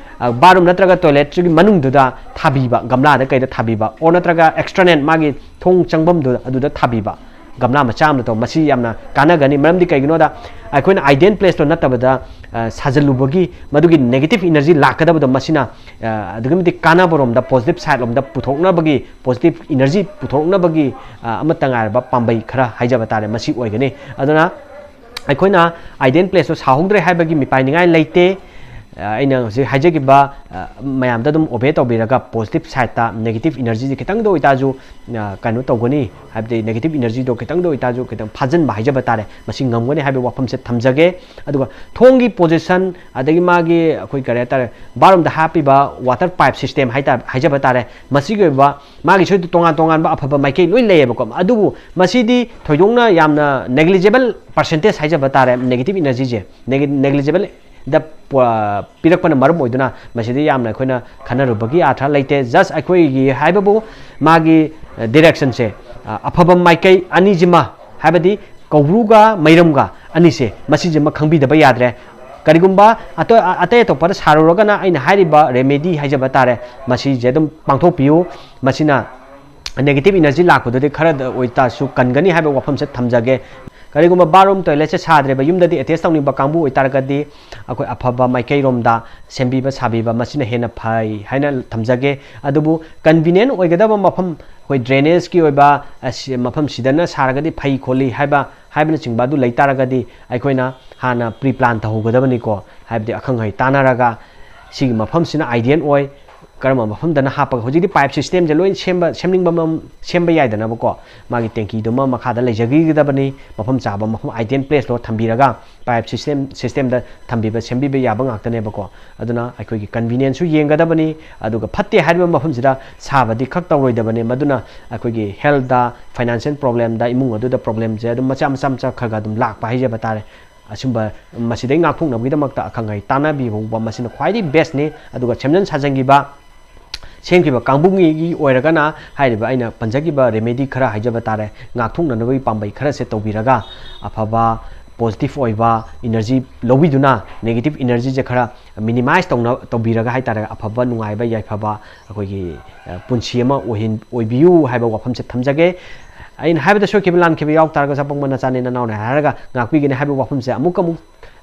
ꯕꯥꯠꯔꯨꯝ ꯅꯠꯇ꯭ꯔꯒ ꯇꯣꯏꯂꯦꯠꯁꯤꯒꯤ ꯃꯅꯨꯡꯗꯨꯗ ꯊꯥꯕꯤꯕ, ꯒꯝꯂꯥꯗ ꯀꯩꯗ ꯊꯥꯕꯤꯕ, ꯑꯣꯔ ꯅꯠꯇ꯭ꯔꯒ external ꯃꯥꯒꯤ ꯊꯣꯡ ꯆꯪꯐꯝꯗꯨꯗ ꯑꯗꯨꯗ ꯊꯥꯕꯤꯕ, ꯒꯝꯂꯥ ꯃꯆꯥ ꯑꯃꯗ ꯇꯧ꯫ ꯃꯁꯤ ꯌꯥꯝꯅ ꯀꯥꯟꯅꯒꯅꯤ꯫ ꯃꯔꯝꯗꯤ ꯀꯩꯒꯤꯅꯣꯗ, ꯑꯩꯈꯣꯏꯅ ideal placeꯇꯣ ꯅꯠꯇꯕꯗ ꯁꯥꯖꯤꯜꯂꯨꯕꯒꯤ ꯃꯗꯨꯒꯤ negative energy ꯂꯥꯛꯀꯗꯕꯗꯣ, ꯃꯁꯤꯅ ꯑꯗꯨꯛꯀꯤ ꯃꯇꯤꯛ ꯀꯥꯟꯅꯕꯔꯣꯝꯗ, positive sideꯂꯣꯝꯗ ꯄꯨꯊꯣꯛꯅꯕꯒꯤ, positive energy ꯄꯨꯊꯣꯛꯅꯕꯒꯤ ꯑꯃꯠꯇ ꯉꯥꯏꯔꯕ ꯄꯥꯝꯕꯩ ꯈꯔ ꯍꯥꯏꯖꯕ ꯇꯥꯔꯦ, ꯃꯁꯤ ꯑꯣꯏꯒꯅꯤ꯫ ꯑꯗꯨꯅ ꯑꯩꯈꯣꯏꯅ ideal placeꯇꯣ ꯁꯥꯍꯧꯗ꯭ꯔꯦ ꯍꯥꯏꯕꯒꯤ ꯃꯤꯄꯥꯏꯅꯤꯡꯉꯥꯏ ꯂꯩꯇꯦ꯫ ꯑꯩꯅ ꯍꯧꯖꯤꯛ ꯍꯥꯏꯖꯈꯤꯕ ꯃꯌꯥꯝꯗ ꯑꯗꯨꯝ obey ꯇꯧꯕꯤꯔꯒ, positive sideꯇ negative energyꯁꯦ ꯈꯤꯇꯪꯗ ꯑꯣꯏꯇꯥꯔꯁꯨ ꯀꯩꯅꯣ ꯇꯧꯒꯅꯤ, ꯍꯥꯏꯕꯗꯤ negative energyꯗꯣ ꯈꯤꯇꯪꯗ ꯑꯣꯏꯇꯥꯔꯁꯨ ꯈꯤꯇꯪ ꯐꯥꯖꯤꯟꯕ ꯍꯥꯏꯖꯕ ꯇꯥꯔꯦ, ꯃꯁꯤ ꯉꯝꯒꯅꯤ ꯍꯥꯏꯕꯒꯤ ꯋꯥꯐꯝꯁꯦ ꯊꯝꯖꯒꯦ꯫ ꯑꯗꯨꯒ ꯊꯣꯡꯒꯤ position, ꯑꯗꯒꯤ ꯃꯥꯒꯤ ꯑꯩꯈꯣꯏ ꯀꯔꯤ ꯍꯥꯏꯇꯥꯔꯦ, ꯕꯥꯠꯔꯨꯝꯗ ꯍꯥꯞꯄꯤꯕ water pipe system ꯍꯥꯏꯇꯥꯔꯦ, ꯍꯥꯏꯖꯕ ꯇꯥꯔꯦ, ꯃꯁꯤꯒꯤ ꯑꯣꯏꯕ ꯃꯥꯒꯤꯁꯨ ꯇꯣꯉꯥꯟ ꯇꯣꯉꯥꯟꯕ ꯑꯐꯕ ꯃꯥꯏꯀꯩ ꯂꯣꯏ ꯂꯩꯌꯦꯕꯀꯣ꯫ ꯑꯗꯨꯕꯨ ꯃꯁꯤꯗꯤ ꯊꯣꯏꯗꯣꯛꯅ ꯌꯥꯝꯅ negligible percentage ꯍꯥꯏꯖꯕ ꯇꯥꯔꯦ, negative energyꯁꯦ, negligible ꯗ ꯄꯤꯔꯛꯄꯅ ꯃꯔꯝ ꯑꯣꯏꯗꯨꯅ ꯃꯁꯤꯗ ꯌꯥꯝꯅ ꯑꯩꯈꯣꯏꯅ ꯈꯟꯅꯔꯨꯕꯒꯤ ꯑꯥꯔꯊ ꯂꯩꯇꯦ꯫ Just ꯑꯩꯈꯣꯏꯒꯤ ꯍꯥꯏꯕꯕꯨ ꯃꯥꯒꯤ directionꯁꯦ, ꯑꯐꯕ ꯃꯥꯏꯀꯩ ꯑꯅꯤꯁꯤꯃ, ꯍꯥꯏꯕꯗꯤ ꯀꯧꯕ꯭ꯔꯨꯒ ꯃꯩꯔꯝꯒ ꯑꯅꯤꯁꯦ, ꯃꯁꯤꯁꯤꯃ ꯈꯪꯕꯤꯗꯕ ꯌꯥꯗ꯭ꯔꯦ꯫ ꯀꯔꯤꯒꯨꯝꯕ ꯑꯇꯩ ꯑꯇꯣꯞꯄꯗ ꯁꯥꯔꯨꯔꯒꯅ ꯑꯩꯅ ꯍꯥꯏꯔꯤꯕ remedy ꯍꯥꯏꯖꯕ ꯇꯥꯔꯦ, ꯃꯁꯤꯁꯦ ꯑꯗꯨꯝ ꯄꯥꯡꯊꯣꯛꯄꯤꯌꯨ꯫ ꯃꯁꯤꯅ negative energy ꯂꯥꯛꯄꯗꯨꯗꯤ ꯈꯔꯗ ꯑꯣꯏꯇꯥꯔꯁꯨ ꯀꯟꯒꯅꯤ ꯍꯥꯏꯕ ꯋꯥꯐꯝꯁꯦ ꯊꯝꯖꯒꯦ꯫ ꯀꯔꯤꯒꯨꯝꯕ ꯕꯥꯠꯔꯨꯝ ꯇꯣꯏꯂꯦꯠꯁꯦ ꯁꯥꯗ꯭ꯔꯦꯕ, ꯌꯨꯝꯗꯗꯤ ꯑꯦꯇꯦꯆ ꯇꯧꯅꯤꯡꯕ ꯀꯥꯡꯕꯨ ꯑꯣꯏꯇꯥꯔꯒꯗꯤ ꯑꯩꯈꯣꯏ ꯑꯐꯕ ꯃꯥꯏꯀꯩꯔꯣꯝꯗ ꯁꯦꯝꯕꯤꯕ ꯁꯥꯕꯤꯕ, ꯃꯁꯤꯅ ꯍꯦꯟꯅ ꯐꯩ ꯍꯥꯏꯅ ꯊꯝꯖꯒꯦ꯫ ꯑꯗꯨꯕꯨ convenient ꯑꯣꯏꯒꯗꯕ ꯃꯐꯝ, ꯑꯩꯈꯣꯏ drainageꯀꯤ ꯑꯣꯏꯕ ꯃꯐꯝꯁꯤꯗꯅ ꯁꯥꯔꯒꯗꯤ ꯐꯩ ꯈꯣꯠꯂꯤ ꯍꯥꯏꯕ ꯍꯥꯏꯕꯅꯆꯤꯡꯕ ꯑꯗꯨ ꯂꯩ ꯇꯥꯔꯒꯗꯤ ꯑꯩꯈꯣꯏꯅ ꯍꯥꯟꯅ ꯄ꯭ꯔꯤ ꯄ꯭ꯂꯥꯟ ꯇꯧꯍꯧꯒꯗꯕꯅꯤꯀꯣ꯫ ꯍꯥꯏꯕꯗꯤ ꯑꯈꯪ ꯑꯍꯩ ꯇꯥꯟꯅꯔꯒ ꯁꯤꯒꯤ ꯃꯐꯝꯁꯤꯅ ꯑꯥꯏꯗꯤꯌꯦꯜ ꯑꯣꯏ, ꯀꯔꯝꯕ ꯃꯐꯝꯗꯅ ꯍꯥꯞꯄꯒ, ꯍꯧꯖꯤꯛꯇꯤ ꯄꯥꯏꯞ ꯁꯤꯁꯇꯦꯝꯁꯦ ꯂꯣꯏ ꯁꯦꯝꯕ, ꯁꯦꯝꯅꯤꯡꯕ ꯃ-, ꯁꯦꯝꯕ ꯌꯥꯏꯗꯅꯕꯀꯣ꯫ ꯃꯥꯒꯤ ꯇꯦꯡꯀꯤꯗꯨꯃ ꯃꯈꯥꯗ ꯂꯩꯖꯈꯤꯒꯗꯕꯅꯤ, ꯃꯐꯝ ꯆꯥꯕ, ꯃꯐꯝ ꯑꯥꯏꯗꯤꯌꯦꯜ ꯄ꯭ꯂꯦꯁꯇꯣ ꯊꯝꯕꯤꯔꯒ ꯄꯥꯏꯞ ꯁꯤꯁꯇꯦꯝ, ꯁꯤꯁꯇꯦꯝꯗ ꯊꯝꯕꯤꯕ, ꯁꯦꯝꯕꯤꯕ ꯌꯥꯕ ꯉꯥꯛꯇꯅꯦꯕꯀꯣ꯫ ꯑꯗꯨꯅ ꯑꯩꯈꯣꯏꯒꯤ ꯀꯟꯚꯤꯅꯤꯌꯦꯟꯁꯁꯨ ꯌꯦꯡꯒꯗꯕꯅꯤ, ꯑꯗꯨꯒ ꯐꯠꯇꯦ ꯍꯥꯏꯔꯤꯕ ꯃꯐꯝꯁꯤꯗ ꯁꯥꯕꯗꯤ ꯈꯛ ꯇꯧꯔꯣꯏꯗꯕꯅꯤ꯫ ꯃꯗꯨꯅ ꯑꯩꯈꯣꯏꯒꯤ ꯍꯦꯜꯠꯇ, ꯐꯥꯏꯅꯥꯟꯁꯤꯌꯦꯜ ꯄ꯭ꯔꯣꯕ꯭ꯂꯦꯝꯗ, ꯏꯃꯨꯡ ꯑꯗꯨꯗ ꯄ꯭ꯔꯣꯕ꯭ꯂꯦꯝꯁꯦ ꯑꯗꯨꯝ ꯃꯆꯥ ꯃꯆꯥ ꯃꯆꯥ ꯈꯔ ꯈꯔ ꯑꯗꯨꯝ ꯂꯥꯛꯄ ꯍꯥꯏꯖꯕ ꯇꯥꯔꯦ꯫ ꯑꯁꯨꯝꯕ ꯃꯁꯤꯗꯩ ꯉꯥꯛꯊꯣꯛꯅꯕꯒꯤꯗꯃꯛꯇ ꯑꯈꯪ ꯑꯍꯩ ꯇꯥꯟꯅꯕꯤꯍꯧꯕ ꯃꯁꯤꯅ ꯈ꯭ꯋꯥꯏꯗꯒꯤ ꯕꯦꯁꯅꯤ꯫ ꯑꯗꯨꯒ ꯁꯦꯝꯖꯤꯟ ꯁꯥꯖꯤꯟꯈꯤꯕ, ꯁꯦꯝꯈꯤꯕ ꯀꯥꯡꯕꯨꯒꯤ ꯑꯣꯏꯔꯒꯅ ꯍꯥꯏꯔꯤꯕ ꯑꯩꯅ ꯄꯟꯖꯈꯤꯕ ꯔꯦꯃꯦꯗꯤ ꯈꯔ ꯍꯥꯏꯖꯕ ꯇꯥꯔꯦ, ꯉꯥꯛꯊꯣꯛꯅꯅꯕꯒꯤ ꯄꯥꯝꯕꯩ ꯈꯔꯁꯦ ꯇꯧꯕꯤꯔꯒ ꯑꯐꯕ ꯄꯣꯖꯤꯇꯤꯚ ꯑꯣꯏꯕ ꯏꯅꯔꯖꯤ ꯂꯧꯕꯤꯗꯨꯅ ꯅꯦꯒꯦꯇꯤꯚ ꯏꯅꯔꯖꯤꯁꯦ ꯈꯔ ꯃꯤꯅꯤꯃꯥꯏꯁ ꯇꯧꯅ, ꯇꯧꯕꯤꯔꯒ ꯍꯥꯏꯇꯥꯔꯦ, ꯑꯐꯕ ꯅꯨꯡꯉꯥꯏꯕ ꯌꯥꯏꯐꯕ ꯑꯩꯈꯣꯏꯒꯤ, ꯑ, ꯄꯨꯟꯁꯤ ꯑꯃ ꯑꯣꯏꯍꯟ-, ꯑꯣꯏꯕꯤꯌꯨ ꯍꯥꯏꯕ ꯋꯥꯐꯝꯁꯦ ꯊꯝꯖꯒꯦ꯫ ꯑꯩꯅ ꯍꯥꯏꯕꯗ ꯁꯣꯏꯈꯤꯕ ꯂꯥꯟꯈꯤꯕ ꯌꯥꯎ ꯇꯥꯔꯒꯁꯨ ꯑꯄꯪꯕ ꯅꯆꯥꯅꯦ ꯅꯅꯥꯎꯅꯦ ꯍꯥꯏꯔꯒ ꯉꯥꯛꯄꯤꯒꯅꯤ ꯍꯥꯏꯕ ꯋꯥꯐꯝꯁꯦ ꯑꯃꯨꯛꯀ ꯑꯃꯨꯛ,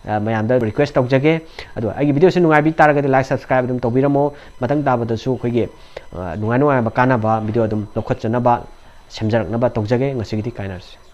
ꯑ, ꯃꯌꯥꯝꯗ ꯔꯤꯀ꯭ꯋꯦꯁ ꯇꯧꯖꯒꯦ꯫ ꯑꯗꯣ ꯑꯩꯒꯤ ꯚꯤꯗꯤꯑꯣꯁꯤ ꯅꯨꯡꯉꯥꯏꯕꯤ ꯇꯥꯔꯒꯗꯤ ꯂꯥꯏꯛ ꯁꯕꯁꯀ꯭ꯔꯥꯏꯕ ꯑꯗꯨꯝ ꯇꯧꯕꯤꯔꯝꯃꯣ꯫ ꯃꯊꯪ ꯇꯥꯕꯗꯁꯨ ꯑꯩꯈꯣꯏꯒꯤ, ꯑ, ꯅꯨꯡꯉꯥꯏ ꯅꯨꯡꯉꯥꯏꯕ ꯀꯥꯟꯅꯕ ꯚꯤꯗꯤꯑꯣ ꯑꯗꯨꯝ ꯂꯧꯈꯠꯆꯅꯕ ꯁꯦꯝꯖꯔꯛꯅꯕ ꯇꯧꯖꯒꯦ꯫ ꯉꯁꯤꯒꯤꯗꯤ ꯀꯥꯏꯅꯔꯁꯤ꯫